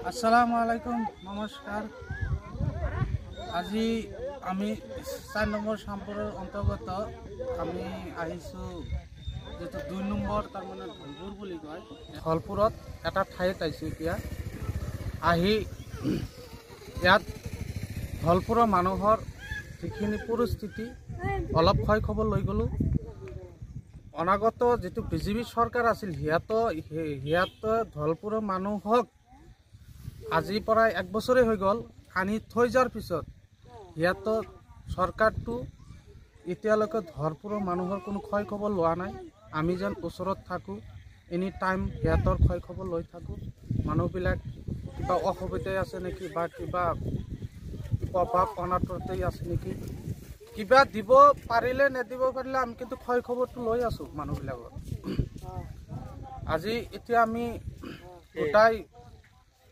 আসসালামু আলাইকুম, নমস্কাৰ। আজি আমি 4 নম্বৰ শ্যামপুৰৰ অন্তৰ্গত আমি আহিছোঁ, যিটো 2 নম্বৰ তাৰমানে ধলপুৰ বুলি কয়, ধলপুৰত এটা ঠাইত আহিছোঁ। এতিয়া আহি ইয়াত ধলপুৰৰ মানুহৰ যিখিনি পৰিস্থিতি অলপ খয় খবৰ লৈ গ'লোঁ। অনাগত যিটো বিজেপি চৰকাৰ আছিল, সিহঁতে ধলপুৰৰ মানুহক আজিৰ পৰা 1 বছৰেই হৈ গ'ল আনি থৈ যোৱাৰ পিছত সিহঁতৰ চৰকাৰটো এতিয়ালৈকে ধলপুৰৰ মানুহৰ কোনো খয় খবৰ লোৱা নাই। আমি যেন ওচৰত থাকোঁ, এনি টাইম সিহঁতৰ খয় খবৰ লৈ থাকোঁ। মানুহবিলাক কিবা অসুবিধাই আছে নেকি বা কিবা অভাৱ অনাটতেই আছে নেকি, কিবা দিব পাৰিলে নিদিব পাৰিলে আমি কিন্তু খয় খবৰটো লৈ আছোঁ মানুহবিলাকৰ। আজি এতিয়া আমি গোটাই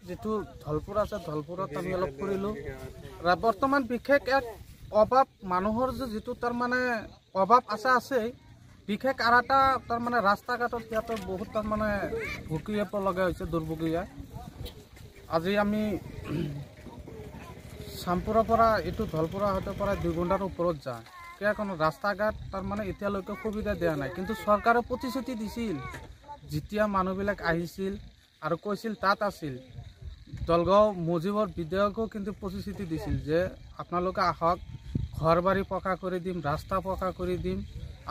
যিটো ধলপুৰ আছে, ধলপুৰত আমি অলপ ফুৰিলোঁ। বৰ্তমান বিশেষ এক অভাৱ মানুহৰ যে যিটো তাৰমানে অভাৱ আছে আছেই, বিশেষ আৰু এটা তাৰমানে ৰাস্তা ঘাটত সিহঁতৰ বহুত তাৰমানে ভুগিব লগা হৈছে, দুৰ্ভগীয়া। আজি আমি শ্যামপুৰৰ পৰা এইটো ধলপুৰ আহোঁতে প্ৰায় 2 ঘণ্টাৰ ওপৰত যায়। কিয় কোনো ৰাস্তা ঘাট তাৰমানে এতিয়ালৈকে সুবিধা দিয়া নাই। কিন্তু চৰকাৰে প্ৰতিশ্ৰুতি দিছিল, যেতিয়া মানুহবিলাক আহিছিল আৰু কৈছিল, তাত আছিল দলগাঁও মুজিবৰ বিধায়কো কিন্তু প্ৰতিশ্ৰুতি দিছিল যে আপোনালোকে আহক, ঘৰ বাৰী পকা কৰি দিম, ৰাস্তা পকা কৰি দিম,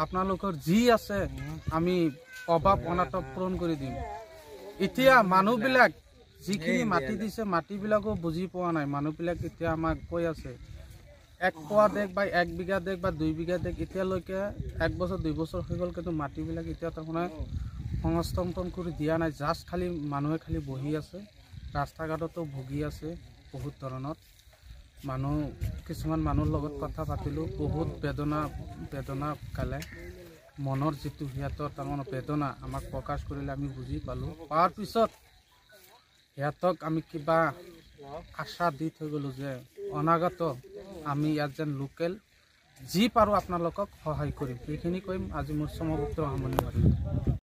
আপোনালোকৰ যি আছে আমি অভাৱ অনাটক পূৰণ কৰি দিম। এতিয়া মানুহবিলাক যিখিনি মাটি দিছে, মাটিবিলাকো বুজি পোৱা নাই। মানুহবিলাক এতিয়া আমাক কৈ আছে 1 পোৱা দেখ বা 1 বিঘা দেখ বা 2 বিঘা দেখ, এতিয়ালৈকে 1 বছৰ 2 বছৰ হৈ গ'ল, কিন্তু মাটিবিলাক এতিয়া তাৰমানে সংস্থাপন কৰি দিয়া নাই। জাষ্ট খালি মানুহে খালি বহি আছে, ৰাস্তা ঘাটতো ভুগি আছে বহুত ধৰণত। মানুহ কিছুমান মানুহৰ লগত কথা পাতিলোঁ, বহুত বেদনা বেদনা গালে, মনৰ যিটো সিহঁতৰ তাৰমানে বেদনা আমাক প্ৰকাশ কৰিলে, আমি বুজি পালোঁ। পোৱাৰ পিছত সিহঁতক আমি কিবা আশা দি থৈ গ'লোঁ যে অনাগত আমি ইয়াত যেন লোকেল যি পাৰোঁ আপোনালোকক সহায় কৰিম। সেইখিনি কৰিম। আজি মোৰ সমবক্ত সামৰণি মাৰিলোঁ।